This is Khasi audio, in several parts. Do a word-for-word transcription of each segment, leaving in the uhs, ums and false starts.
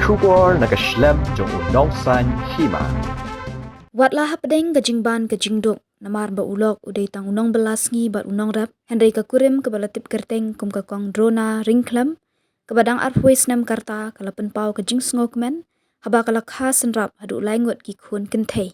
Khubor na ka shlem jong u Nongsaiñ Hima. Wat la hapdeng ka jingban ka jingduk, namar ba u lok u dei tang u nongbylla sngi bad u nongrep, hynrei ka kurim kaba la tip kyrteng kum ka Kong Drona Ryngkhlem, kaba dang arphew snem ka rta, ka la pynpaw ka jingsngewkmen haba ka la kha synrap haduh lai ngut ki khun kynthei.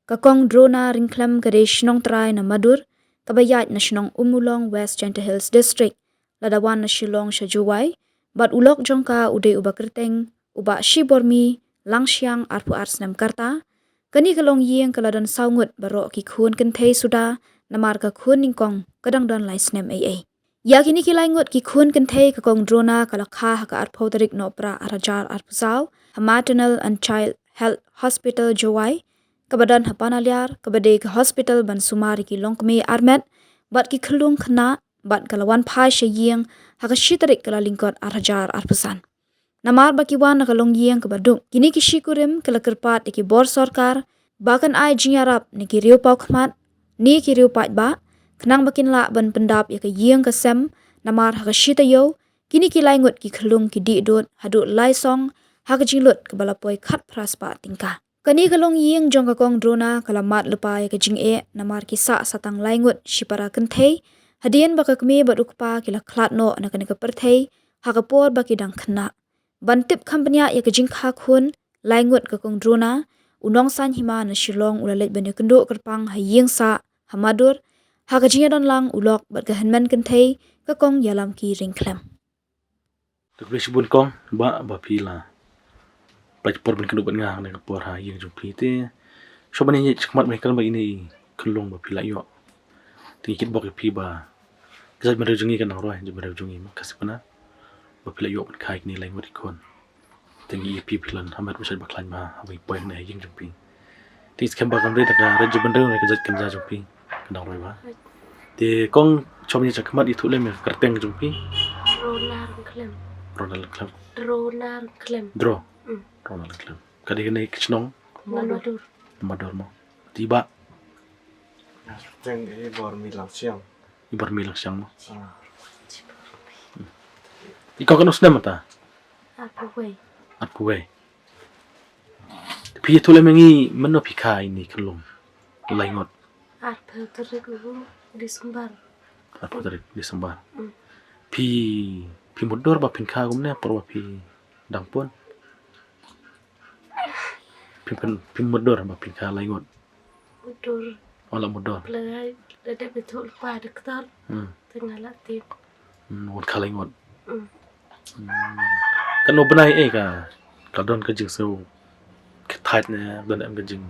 Ka Kong Drona Ryngkhlem ka dei shnong trai na Madur, kaba ïaid na shnong Ummulong, West Jaintia Hills District, lada wan na Shillong sha Jowai, bad u lok jong ka u dei uba kyrteng u Bah Shibormi Langshiang, arphew ar snem ka rta. Kane ka longïing ka la don saw ngut baroh ki khun kynthei suda, namar ka khun nyngkong ka dang don lai snem ei ei. Ïa kine ki lai ngut ki khun kynthei ka Kong Drona ka la kha ha ka arphew tarik Nohprah ar hajar arphew saw, ha Maternal and Child Health Hospital Jowai, kaba don ha Panaliar, kaba dei ka hospital ban sumar ïa ki longkmie armet bad ki khyllung khynnah, bad ka la wan phai sha ïing ha ka shi tarik Kyllalyngkot ar hajar arphew san. Namar ba ki wan na ka longïing kaba duk, kine ki shi kurim ki la kyrpad ïa ki bor sorkar ba kan ai jingïarap na ki riew paw khmat ne ki riew paidbah, khnang ba kin lah ban pyndap ïa ka ïing ka sem, namar ha ka shi taïew kine ki lai ngut ki khyllung ki dih dud haduh lai song ha ka jinglut kaba la poi khatphra spah tyngka. Kane ka longïing jong ka Kong Drona ka la mad lypa ïa ka jingeh, namar ki sah sa tang lai ngut shipara kynthei, hadien ba ka kmie bad u kpa ki la khlad noh na kane ka pyrthei ha ka por ba ki dang khynnah. Ban tip kham bniah ïa ka jingkha khun lai ngut ka Kong Drona, u Nongsaiñ Hima na Shillong u la leit ban ïakynduh kyrpang ha ïing sah ha Madur, ha ka jingïadon lang u lok bad ka hynmen kynthei ka Kong Ïalamki Ryngkhlem. Te khublei shibun kong, ba, ba phi la pynpaw por ban kynduh bad nga ha kane ka por ha ïing jong phi. Te shuwa ban ïaid shakhmat, mynta kren bad ine i khyllung ba phi la ïoh. Te ngi kitbok ïa phi ba ka jaitbynriew jong ngi kan nang roi, jaitbynriew jong ngi ma Khasi Pnar, ba phi la ïoh ban kha ïa kine lai ngut ki khun. Te ngi ïa phi, phi la hamet ba shait ba khlaiñ bha haba phi poi hangne ha ïing jong phi. Te skhem ba kam dei da ka ri jaitbynriew ne ka jait kynja jong phi kan nang roi bha. Te kong, shuwa ban ïaid shakhmat, ïathuh lem ïa ka kyrteng jong phi. Drona Ryngkhlem. Drona Ryngkhlem. Drona Ryngkhlem. Dro. Mm. Drona Ryngkhlem. Ka dei kane ka shnong? Madur. Madur mo. Te i bah? Kyrteng i Bormi Langshiang. I Bormi Langshiang mo. Ah. I kong katno snem mynta? Arphew wei. Arphew wei. Phi ïathuh lem ïa ngi mynno phi kha ine i khyllung lai ngut? Arphew tarik u December. Arphew tarik December. Mm. Phi, phi mutdur ba phin kha kumne por ba phi dang pun? Phi, phi, phi mutdur ba phin kha lai ngut? Mutdur. Oh, la mutdur. Lada, lada phi ïathuh lypa doktor. Hmm. Te nga la tip. Hmm, wat kha lai ngut. Hmm. Hmm. Katno bnai ei ka, ka don ka jingsngew kynthait ne, don em ka jing,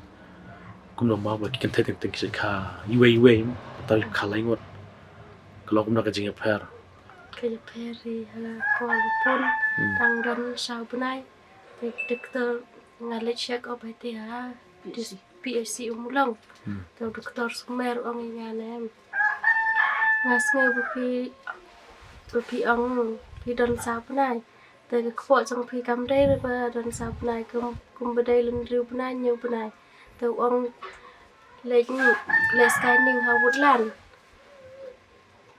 kumno mo ba ki kynthei teng teng ki shait kha iwei iwei, ta kha lai ngut. Ka long kumno ka jingïapher? Ka ïapher hi ha por ba pun, hmm, tang don saw bnai. Te doktor nga leit check up ha te ha P H C. P H C Ummulong. Hmm. Te u doktor Sumer u ong ïa nga ne, nga sngew ba phi, ba phi ong phi don saw bnai. Te ka kpoh jong phi kam dei ruh ba don saw bnai, kum, kumba dei lynriew bnai, hynñiew bnai. Te u ong leit, leit scanning ha Woodland.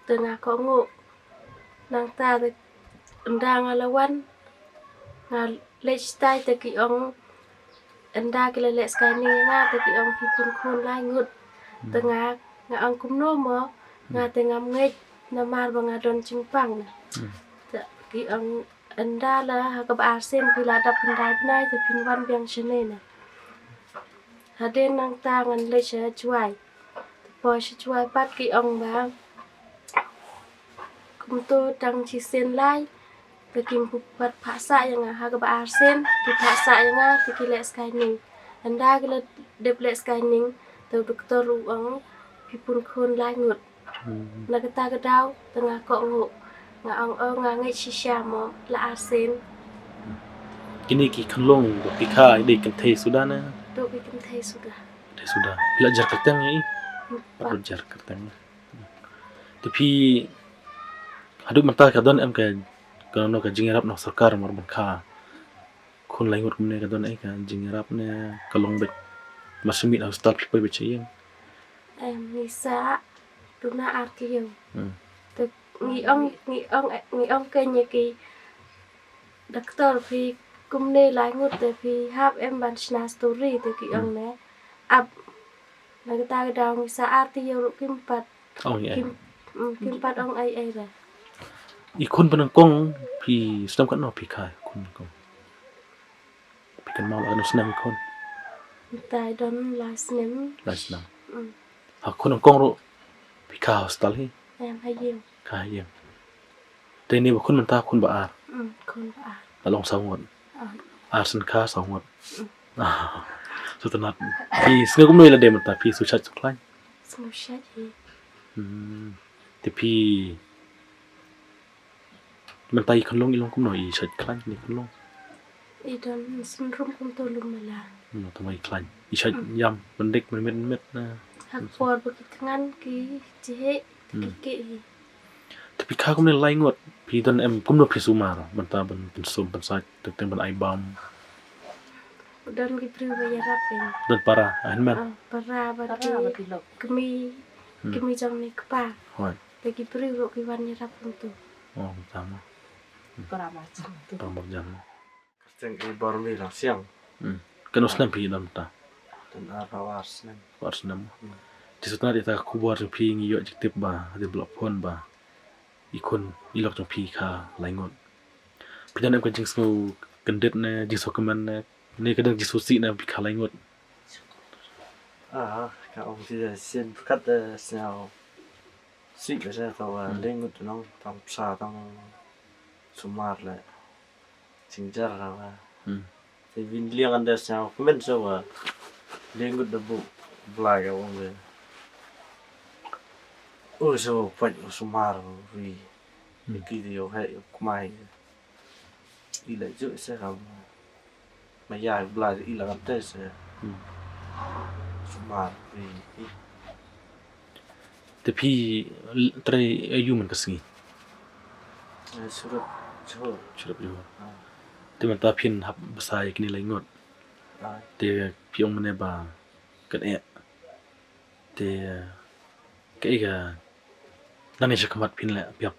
Te nga kohnguh. Nangta te ynda nga la wan, nga leit shatai te ki ong, ynda ki la leh scanning ïa nga te ki ong phi pun khun lai ngut. Te nga, nga ong kumno mo, nga te ngam ngeit namar ba nga don jingpang. Hmm. Te ki ong ynda la ha kaba arsien phi la dap khyndai bnai te phin wan biang shane ne. Hadien nangta ngan leit sha Jowai. Te poi sha Jowai pat ki ong ba kumto tang shisien lai te kim pat phah sah ïa nga, ha kaba arsien ki phah sah ïa nga te ki leh scanning. Ynda ki la dep leh scanning te u doktor u ong phi pun khun lai ngut. Hmm. Na kata ka daw te nga kohnguh, nga ong, oh, nga ngeit shisha mo, la arsien. Kine ki khyllung ba phi kha dei kynthei suda ne? Dei ki kynthei suda. Kynthei suda. Phi la jer kyrteng ïa i? Hmm. Pat la jer kyrteng. Te phi, haduh mynta ka don em ka, kano ka jingïarap na sorkar namar ban kha khun lai ngut kumne, ka don ei ka jingïarap ne ka long beit ba shu mih na hospital phi poi beit sha ïing? Em, ngi sah duna ar taïew. Hmm. Te ngi ong, ngi ong, ngi ong kein ïa ki doktor phi Kumne lai ngut te phi hap em ban shna story te ki ong ne. Ap na kata ka daw ngi sa ar taïew ruh kim pat. Ong ei. Kim, mm, kim pat ong ei ei re. I khun ba nyngkong phi snem katno phi kha khun nyngkong? Phi kynmaw la katno snem i khun? Mynta i don lai snem. Lai snem. Mm. Ha khun nyngkong ruh phi kha hostel hi? Em, ha ïing. Kha ha ïing. Te ne ba khun mynta khun ba ar. Mm, khun ba ar. La long saw ngut. Ah. Ar sien kha saw ngut. Mm. Ah. Sngewtynnat. Phi sngew kumno ïa lade mynta phi sngewshait sngewkhlaiñ? Sngewshait hi. Hmm. Te phi mynta i khunlung i long kumno, i shait khlaiñ ne khunlung? I don synrum kumto lum mala. Hmm, tang i khlaiñ. I shait ïam pyndik mynmiet mynmiet na. Ha ka por ba ki thngan ki jhieh ki keh hi. Te phi kha kumne lai ngut, phi don em kumno phi sumar, mynta ban pynsum pynsait, teng teng ban ai bam. Don ki briew ba ïarap kein. Don para, ah, hynmen. Ah, para bad ki kmie, kmie jong ne kpa. Hooid. Te ki briew ruh ki wan ïarap kumto. Oh, mynta mo. Para marjan to. Para marjan mo. Kyrteng i Bormi Langsiang. Hmm. Katno snem phi don mynta? Don arphew ar snem. Arphew ar snem. Hmm. Te sngewtynnat ïa ka khubor jong phi, ngi ïoh jingtip ba hadien ba la phone ba i khun i lok jong phi kha lai ngut. Phi don em ka jingsngew kyndit ne jingsngew kmen ne, ne ka don jingsngewsih ne phi kha lai ngut? Ah, ka ong phi da sien pyrkhat da sngewsih ka sa ka wa lai ngut nong tang psa tang sumar le. Jingjar ka wa. Hmm. Te vin liang ande sngewkmen sa wa lai ngut da buh Blai ka ong le. U sa wa pait u sumar u ri. Hmm. Ki di u hei u kmai. I la ju sa ka ma ya Blai i la kan te sa. Hmm. Sumar u ri. Te phi trei aïu man ka sngi? Eh, shu rep Johor. Shu rep Johor. Ah. Te mynta phin hap bsa ïa kine lai ngut. Ah. Te phi ong mynne ba kan eh. Te kaei ka nangne shakhmat phin leh, phi hap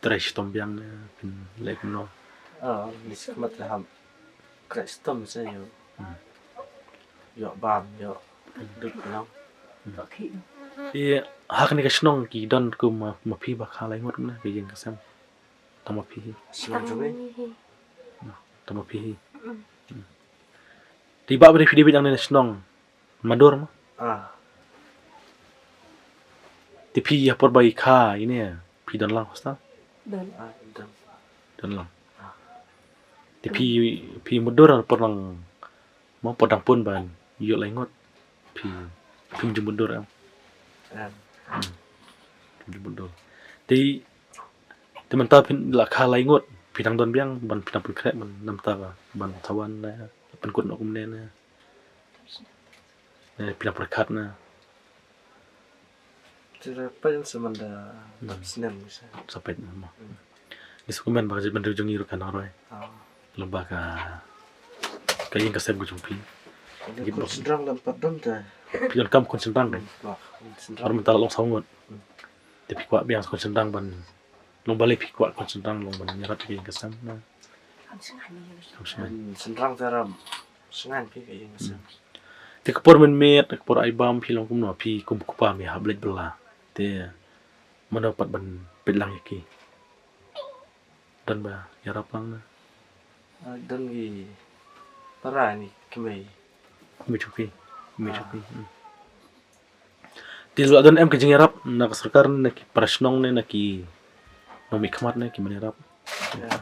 trei shitom biang ne phin leh kumno? Ah, nangne shakhmat te hap trei shitom sa ïoh. Hmm. Ïoh bam, ïoh dud, you know. Hmm. Ïa, ha kane ka shnong ki don kum ma, ma phi ba kha lai ngut ne, ka ïing ka sem? Tang ma phi hi. Shnong jong ngi hi. Hmm. Tang ma phi hi. Hmm. Hmm. Te i bah ba dei phi dei beit nangne na shnong Madur mo? Ah. Te phi ha por ba i kha ine phi don lang hostel? Don. Ah, don. Don lang. Ah. Te phi, phi mutdur por lang mo, por dang pun ban ïoh lai ngut. Phi, phim ju mutdur em? Em. Hmm. Phim ju mutdur. Te, te mynta phin la kha lai ngut, phi dang don biang ban phi dang pynkhreh ban namar ban thawan ne, pynkut noh kumne ne. Ne, phi dang pyrkhat ne. Te da peit sa man da dap snem sa. Sa peit mo. Hmm. Ngi sngewkmen ba ka jaitbynriew jong ngi ruh ka nang roi. Ah. Lyngba ka, ka ïing ka sem ka jong phi. Khun shynrang lam pat don te. Phi donkam khun shynrang te. Hmm, khun shynrang. Ar mynta la long saw ngut. Hmm. Te phi kwah biang khun shynrang ban long balei phi kwah khun shynrang long ban ïarap ïa ka ïing ka sem na? Khun shynrang te ram. Shynrang phi ka ïing ka sem. Hmm. Te ka por mynmiet, ka por ai bam phi long kumno, phi kum u kpa me hap leit bylla. Te mano pat ban peit lang ïa ki? Don ba ïarap lang na? Ah, don ki para ni kmie. Kmie jong phi. Kmie jong phi. Hmm. Te la don em ka jingïarap na ka sorkar ne na ki para shnong ne na ki nongmihkhmat ne ki ban ïarap? Ïa.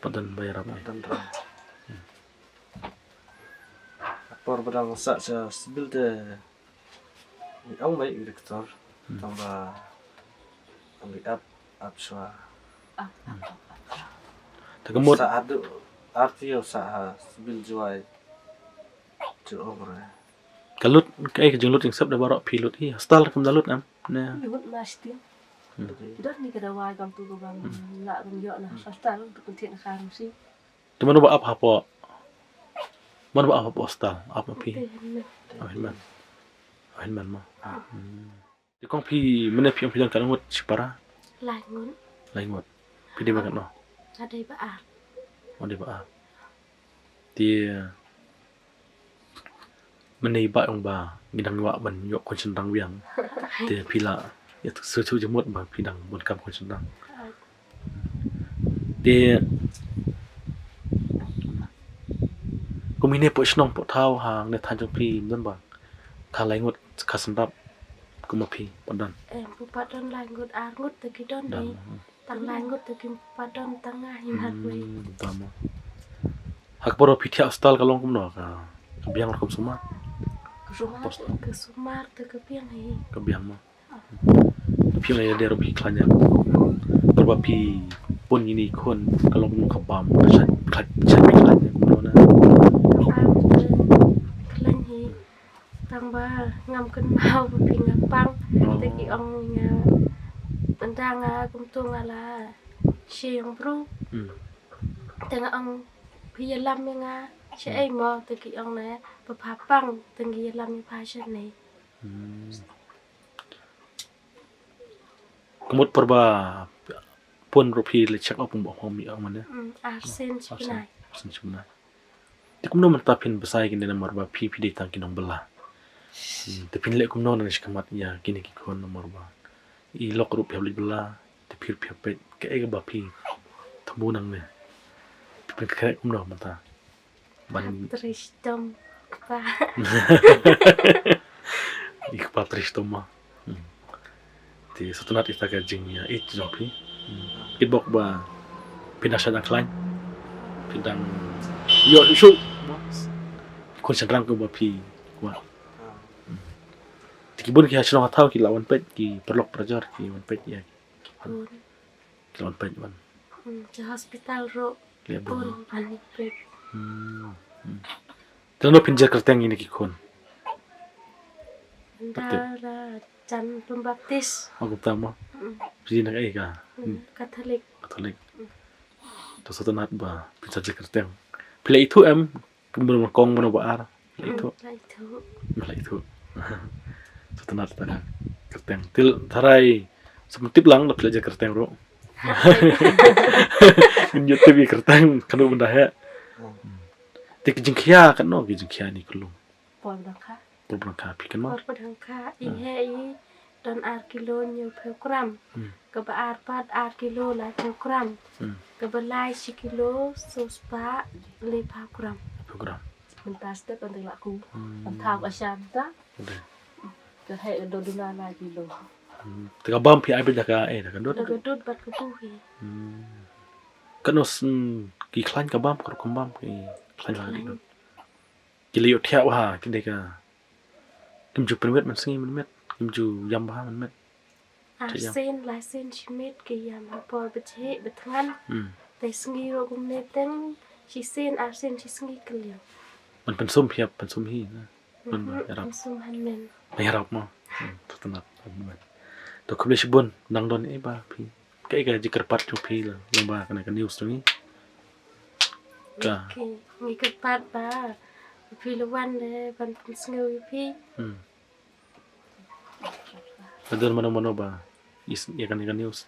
Pat don ba ïarap ne? Pat don. Por ba dang sah sha civil te ong ba i doktor. Hmm. Tang ba ong ba ap ap shuwa. Te ka mut. Sah haduh arti sah ha civil Jowai. Ju ong re. Ka lut, kaei ka jinglut jingsep da baroh phi lut hi, hostel kam da lut em? Ne. Lut ma shiteng. Hmm. Don ni ka dawai kam tu ka bang la bang ïoh na hostel tu kun thied na kha rusi. Te mano ba ap hapoh? Mano ba ap hapoh hostel? Ap ma phi? Te hynmen. Oh, hynmen. Oh, hynmen mo. Hmm. Te kong phi mynne phi ong phi don katno ngut shipara? Lai ngut. Lai ngut. Phi dei ba katno? Nga dei ba ar. Oh, dei ba ar. Te mynne ba ong ba ngi dang wah ban ïoh khun shynrang biang. Te phi la ïa tu su chu jemut ba phi dang bun kam khun shynrang. Te kum ine pok shnong pok thaw hangne thaw jong phi don ba kha lai ngut kha sngap kum ma phi pat don? Em, pu pat don lai ngut ar ngut te ki don. Don. Tang lai ngut te ki pat don tang nga hi mat wei. Hmm, tama. Ha ka por phi thiah hospital ka long kumno, ka, ka biang ruh kum sumar? Ka sumar te ka biang hi. Ka biang ma. Phi ong ïa dei ruh phi khlaiñ ïa. Por ba phi pun ïa ine i khun ka long kumno, ka bam, ka shait, ka shait, ka shait phi khlaiñ ïa kumno na? Bam te khlaiñ hi. Tang ba ngam kynmaw ba phi nga pang. Oh. Te ki ong nga, ynda nga kumto nga la shong bru. Hmm. Te nga ong phi ïalam ïa nga shaei mo, te ki ong ne ba pha pang te ngi ïalam ïa pha shane. Hmm. Ka mut por ba pun ruh phi leit check up, ong ba ong mi ong mane. Hmm, ar sien shi bnai. Ar sien shi bnai. Te kumno mynta phin bsa ïa kine namar ba phi, phi dei tang ki nongbylla? Hmm, te phin leh kumno na shi khmat ïa kine ki khun namar ba i lok ruh phi hap leit bylla, te phi ruh phi hap peit, kaei kaba phi thmu nangne? Phi pynkhreh kumno mynta? Ban trei shitom kpa. I kpa trei shitom ma. Hmm. Te sngewtynnat ïa kata ka jingïaid jong phi. Hmm. Kitbok ba phi dang shait dang khlaiñ. Phi dang ïoh shuh shuh khun shynrang kumba phi kwah. Hmm. Te ki bun ki ha shnong ha thaw ki la wan peit, ki paralok parajor ki wan peit ïa ki. Bun. Ki la wan peit ban. Hmm, sha hospital ruh. Ki la bun. Bun ban peit. Hmm. Hmm. Te lano phin jer kyrteng ïa kine ki khun? Ynda la jan pynbaptis. Oh, kumta mo. Hmm. Phi na kaei ka? Hmm, Catholic. Catholic. Hmm. To sngewtynnat ba phin sa jer kyrteng. Phi la ithuh em? Kumno ba kong, kumno ba ar? La ithuh. Hmm, la ithuh. La ithuh. Sngewtynnat ta ka kyrteng. Te tharai sa pyntip lang da phi la jer kyrteng ruh. Ngin ïoh tip ïa kyrteng kano ban da heh. Hmm. Te ki jingkhia kano ki jingkhia ïa ine i khyllung? Por ba dang kha. Por ba dang kha, phi kynmaw? Por ba dang kha, i heh i don ar kilo hynñiewphew gram. Hmm. Kaba ar pat ar kilo laiphew gram. Hmm. Kaba lai shi kilo sospah laiphew gram. Laiphew gram. Mynta step ynda la ku. Hmm. Ynda ka shan ta. Dei. Ka heh ka duna lai kilo. Hmm. Te ka bam phi ai beit da ka, eh, da ka dud? Da ka dud bad ka buh hi. Hmm. Kano sien ki khlaiñ ka bam, ka rukom bam ki khlaiñ la ka dud? Ki la ïoh thiah bha, ki dei ka, kim ju pynwit mynsngi mynmiet, kim ju ïam bha mynmiet. Ar sien, lai sien shi miet ki ïam ha por ba jhieh ba thngan. Hmm. Te sngi ruh kumne teng, shi sien ar sien shi sngi kylliang. Ban pynsum phi ïap, pynsum hi na. Ban ba ïarap. Pynsum hynmen. Ba ïarap mo. Hmm, sngewtynnat hynmen. To khublei shibun, nang don ei ba phi. Kaei ka jingkyrpad jong phi la, lyngba kane ka news jong ngi? Ka. Ngi, ngi kyrpad ba phi la wan de ban pynsngew ïa phi. Hmm. Ka don mano mano ba is ïa kane ka news?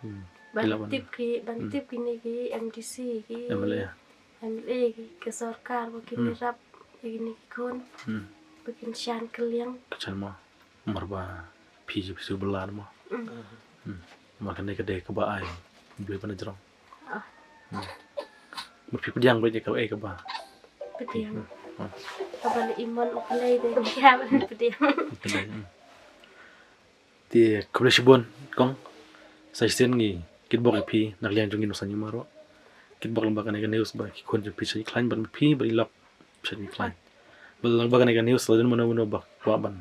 Hmm. Ban tip ki, ban tip kine ki M D C ki. M L A. M L A ki, ka sorkar ba kin ïarap ïa kine ki khun. Hmm. Ba kin shan kylliang. Ka shan mo. Namar ba phi ju phi ju bylla mo. Mm. Hmm. Namar kane ka dei kaba ai Blei ba na jrong. Ah. Hmm. Namar phi pdiang beit ïa kaei kaba. Pdiang. Hmm. Kaba la imon u Blei dei ïa pdiang. Pdiang. Hmm. Te khublei shibun kong. Sa shisien ngi kitbok ïa phi na ka liang jong ngi nongsan ïing ruh. Kitbok lyngba kane ka news ba ki khun jong phi sa ïakhlaiñ bad phi bad i lok. Phi sa ïakhlaiñ. Bad lyngba kane ka news la don mano mano ba kwah ban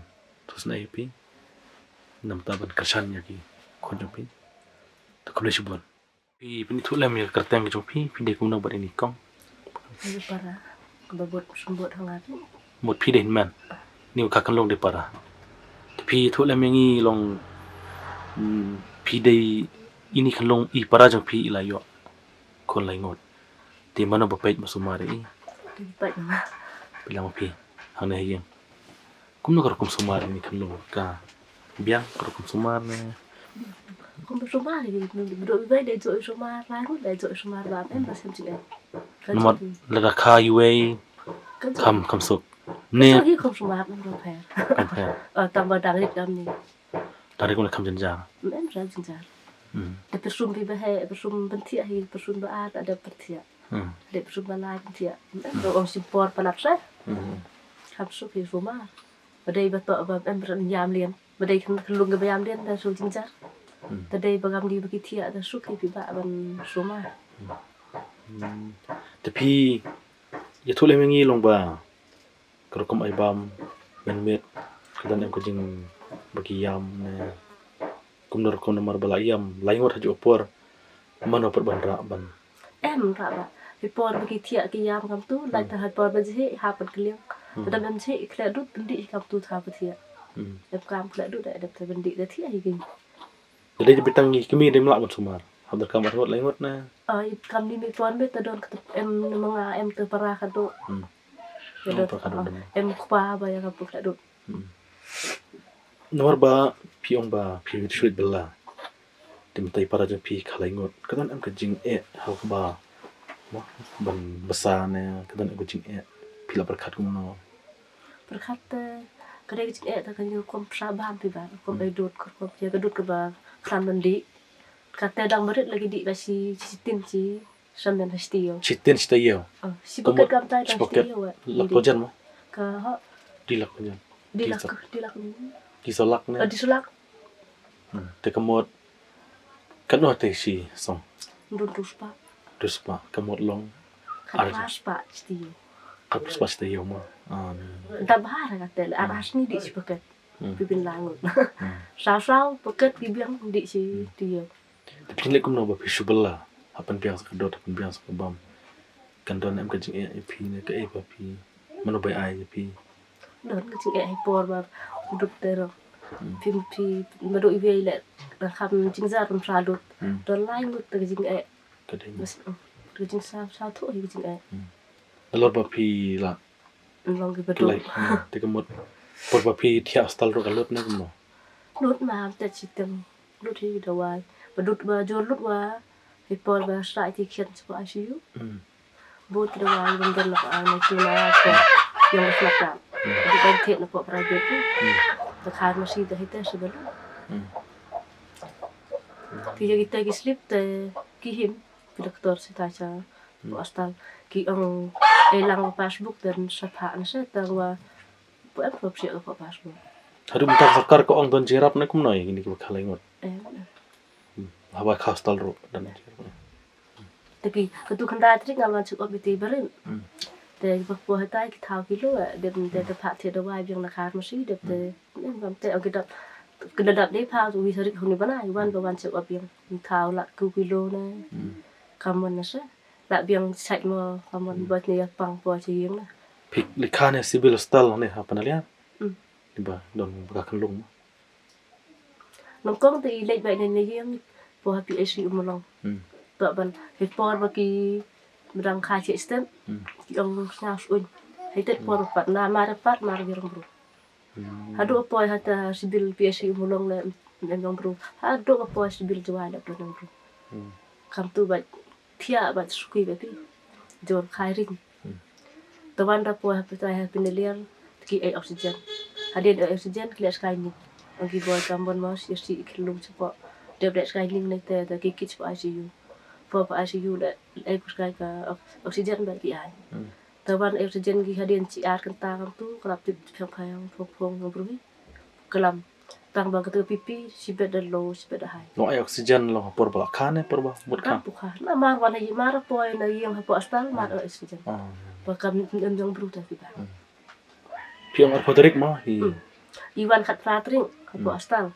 sngewsih ïa phi. Namar ban kyrshan ïa ki khun jong phi. Te khublei shibun. Phi, phin ïathuh lem ïa ka kyrteng jong phi, phi dei kumno bad ine i kong? Dei para, kaba bud symbud ha nga. Bud phi dei hynmen. Ine i khyllung dei para. Te phi ïathuh lem ïa ngi long, mm, phi dei ine i khyllung, i para jong phi i la ïoh khun lai ngut. Te mano ba peit ba sumar ïa i? Phi peit ma. Phi la ma phi. Hangne ha ïing. Kumno ka rukom sumar ine i khyllung, ka biang ka rukom sumar ne? Kum sumar hi, duk bai dei jooh sumar, lai ngut dei jooh sumar ba em ba sem jingeh. Namar lada kha iwei kam, kam suk. Ne. Kam suk hi, kum sumar, em, kam pher. Kam pher. Eh, tang ba dang rit kam ni. Dang rit kum ne kam jynjar. Em, ra jynjar. Hmm. Te pyrshum phi ba heh, pyrshum pynthiah hi, pyrshum ba ar, ada pyrthiah. Hmm. Dei pyrshum ba lai pynthiah. Em, da ong shim por palat seh. Hmm. Kam suk hi sumar. Ba dei ba toh ba em ran ïam lien. Ba dei khyllung kaba ïam lien da shu jynjar. Hmm. Te dei ba kam dei ba ki thiah da shu ki phi ba ban sumar. Hmm. Te phi ïathuh lem ïa ngi long ba ka rukom ai bam mynmiet ka don em ka jing ba ki ïam ne kumno rukom namar ba la ïam lai ngut ha juh por. Mano pat ban rah ban. Em rah ba. Hi por ba ki thiah ki ïam kam tu, lai ta hi por ba jhi ha pat kylliang. Hmm. Te dang em jhi khleh dud pyndih hi kam tu tha ba thiah. Hmm. Em kam khleh dud da dep te pyndih da thiah hi ki. Te dei bitang ki kmie dei mlah ban sumar. Hap dei kam ar ngut lai ngut na. Ah, kam ni mi por mi te don ka em ma nga em te para ka do. Hmm. Em para ka do. Em kpa ba ïa ka pu khleh dud. Hmm. Namar ba phi ong ba phi shu rit bylla. Te mynta i para jong phi kha lai ngut. Ka don em ka jingeh ha kaba ban bsa ne ka don em ka jingeh phi la pyrkhat kumno? Pyrkhat te ka dei ka jingeh te ka jingeh kum pyrshah bam phi ba kum ai dud kum ïa ka dud kaba khlem ban dih. Ka te dang barit la ki dih ba shi shi tin shi Sha men ha shiti ïew. Shi tin shita ïew. Oh, shi paket kam tai shi paket. Lak pajen mo? Ka ha. Di lak pajen. Di lak, di lak. Di solak ne. Oh, di solak. Hmm. Te ka mot. Katno te shi song. Dun tu spa. Tu spa. Ka mot long. Ka tu spa shita ïew. Ka tu spa shita ïew mo. Ah. Da bahar ka te. Aras ni di shi paket. Hmm. Pi bin langut. Hmm. Saw saw paket pi biang di shi ti ïew. Te phi leh kumno ba phi shu bylla? Ha pynbiang sa ka dud, ha pynbiang sa ka bam. Kan don em ka jingeh ïa phi ne kaei ba phi. Mano ba ai ïa phi. Don ka jingeh hi por ba dud te ro. Hmm. Phi phi mado iwei leh da kham jingjar rum sa dud. Hmm. Don lai ngut te ka jingeh. Ka dei. Bas, hmm, ka jingsaw saw thuh hi ka jingeh. Hmm. Nalor ba phi la Long ki ba dud. Te ka mut por ba phi thiah hospital ruh ka lut ne kumno? Lut ma te shi tem. Lut hi dawai. Ba dud ba jor lut wa. Hi por ba sra iti khian sha I C U. Hmm. Bud dawai ban don la ka ai na tu na ko. Yong sma ka. Hmm. Di ban thiah na ko private. Hmm. Ta khar ma shi da hi te shi ba lut. Hmm. Ki ya kita ki slip te ki him. Ki doktor shi ta cha. Hapoh hospital ki ong e lang passbook dan sa pha na sa tang wa. Pu em pu psiah ka passbook. Haduh mynta ka sorkar ka ong don jingïarap ne kumno ïa kine kiba kha lai ngut? Em. Hmm. Haba kha hospital ruh don jingïarap ne. Te ki katu khyndai tarik nga wan check up ïa te barim. Hmm. Te ba poi hatai ki thaw kilo, eh, dep te te phah thiah dawai biang na khar masi dep te. Hmm. Em kam te ong ki dap. Kena dap dei pha tu wi tarik huni bana wan ba wan check up biang. Thaw la ku kilo ne. Hmm. Kam wan na sa. La biang sait mo, ka mon bot ne ïa pang po chi ïing na. Phi leit kha ne Civil Hospital ne ha Panaliar? Hmm. Ni ba don ba ka kynlung mo. Nyngkong te i leit ba ne ne ïing po ha P H C Ummulong. Hmm. To ban hi por ba ki mdang kha chi stem. Hmm. Ki ong sna suin. Hi tet por pat na mar pat mar ïa rong bru. Hmm. Haduh poi hata Civil P H C Ummulong le em Nongbru. Haduh poi Civil Jowai le em Nongbru. Hmm. Kam tu ba thiah ba suki ba pi. Jor khai ring. Hmm. Te wan da poi ha pyntai ha Panaliar ki ai oxygen. Hadien ai oxygen ki leh skai ni. Ong ki boi kam bon mas ïa si ki lum chepo. Dep leh skai ni ne te te ki kit chepo I C U. Po pa I C U le ai ku skai ka ox-, oxygen ba ki ai. Hmm. Te wan oxygen ki hadien chi ar kynta kam tu, ka la tip phiang phiang phong phong nga brui. Ka lam. Tang ba ka tu pipi, shibet da low, shibet da high. Long ai oxygen long ha por ba la kha ne por ba mut kha? Kam pu kha. Na mar wan ha mar poi na ïing hapoh hospital, mar ai oxygen. Ah. Ba kam em jong bru ta ki ba. Hmm. Phi ong arphew tarik mo hi. Hmm. I wan khatphra tarik hapoh hospital.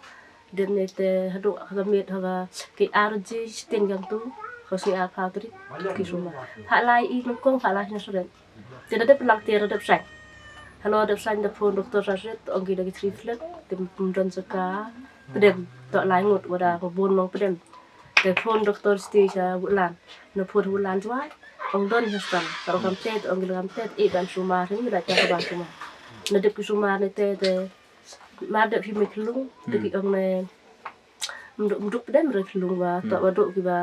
Dep ne te haduh ha ka miet ha ka ki ar ji sting jong tu. Ka sngi arphew tarik ki sumar. Pha lai i nyngkong pha lai na suret. Te da dep lang te da dep sain. Halo dep sain da phone doktor sa suret ong ki da ki three flag te pum don sa ka. Pdem to lai ngut wada ka bun long pdem. Te phone doktor sti sa Woodland. Na phone Woodland jwai. Ong don ha stan. Ka ong kam te, ong ki la kam te, i ban sumar, ni la ka ban sumar. Na dep ki sumar ne te, te. Mar dep hi me klung, te ki ong ne. Mduk mduk pdem re klung ba to ba duk ki ba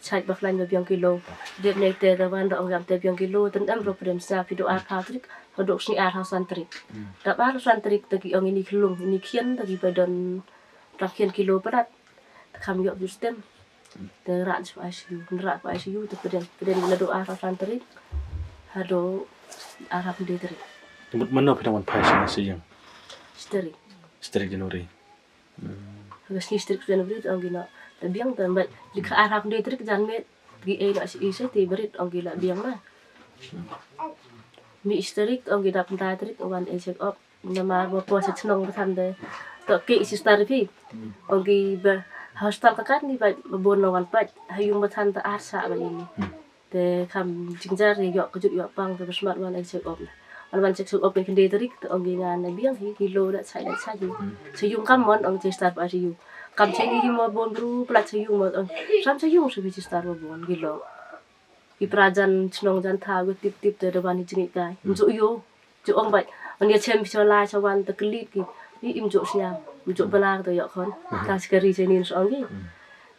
chait ba khlaiñ ba biang kilo. Dep nei te da wan da ong yam te biang kilo ten em ro pdem sñiaw phi duk ar phaw trik, ba duk sñi ar phaw san trik. Da ar phaw san trik te ki ong ini klung ini khian te ki ba don tang khian kilo padat. Te kham yok ju stem. Te rat shu I C U, rat shu I C U te pdem pdem la duk ar phaw san trik. Hado ar phaw khyndai trik. Mut mano phi dang wan phai sha sha yang? Strik. Strik January. Haka sngi strik sien brit ong ki na ta biang ta mbait di kha ar hak de trik jan met. Gi ei na si i se ti brit ong ki la biang na. Mi strik ong ki da pynta trik wan ei check up. Na ma ba po sa chnong ba than de. To ki sister phi ong ki ba hospital ka kan ni ba bon no wan pat ha yung ba than ta ar sa ba ini. Te kham jingjar ïa ïoh kjut ïoh pang te ba smat wan ai check up. Wan wan check up ne khyndai tarik te ong ki ngan na biang hi ki lo da chai da chai hi. Sa yung kam mon ong che star ba ri yu. Kam che ni hi mo bon bru plat sa yung mo ong. Sam sa yung sa bi che star mo bon ki lo. Ki pra jan chnong jan tha gu tip tip te da wan hi jingit kai. Mju yo. Ju ong bait. Wan ïa chem phi chola cha wan ta klit ki. Ni im ju sñiam. Im ju bana ta ïoh khon. Ta skari che nin song ki.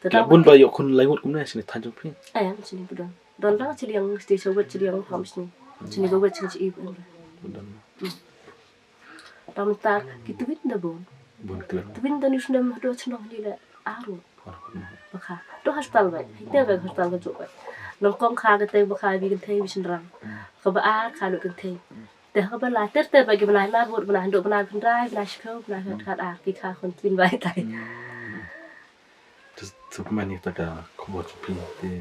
Ta bun ba ïoh khun lai ngut kumne sini than jong phi. Em sini budon. Don dang chiliang sti cha wet chiliang kham sini. Sini ba wet sini chi ip. Budon. Tam ta ki twin da bun. Bun twin. Twin da ni snem do chnong ni le aru. Bakha. Do hospital bait. Te ba hospital ka ju bait. Nong kong kha ka te bakha bi kan thei bi shin rang. Ka ba ar kha lu kan thei. Te ka ba la ter ter ba ki bnai mar bur bnai ndo bnai bnai bnai shikho bnai khat khat ar ki kha khun twin bai tai. Tu tu mani ta ka khubor tu pin te.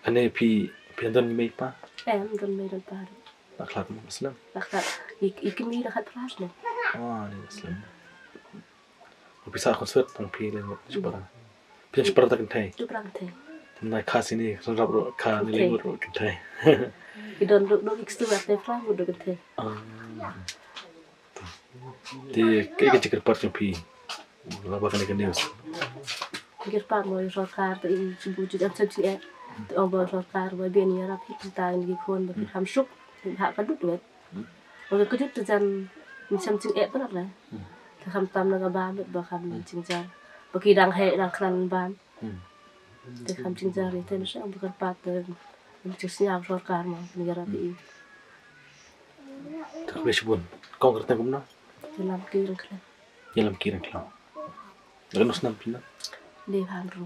Ane phi phi don ni mei pa? Em don mei don pa. La khlad Muslim. La khlad. Ik ik mi la khat pras ne. Oh ni Muslim. Pisa khon swet tang phi le ngut chipara. Phi chipara ta kynthei. Chipara kynthei. Nai kha sini khon rap ro kha ni le ngut ro kynthei. Ki don ro ro ik stu ap te pra ngut ro kynthei. Te ke ke chikir pat jong phi. La ba kane ke news. Chikir pat mo sorkar te i chibu ju jam sab chi e. Te ong ba sorkar ba bien ya rap hit ta ni khon ba kham suk. Ha ka dut wet. Ong ka dut te jan ni sam ching e pat la. Te kham tam na ka ba met ba kham chingjar. Ba ki dang he dang klan ban. Te kham chingjar te na sa ong ba kyrpad te. Ni ching sñiaw sorkar mo ni ya rap i. Te kbe shibun. Kong kyrteng kumno? Ïalam ki rang khlem. Ïalam ki rang khlem. Ka nus nam phi na? Dei phan ru.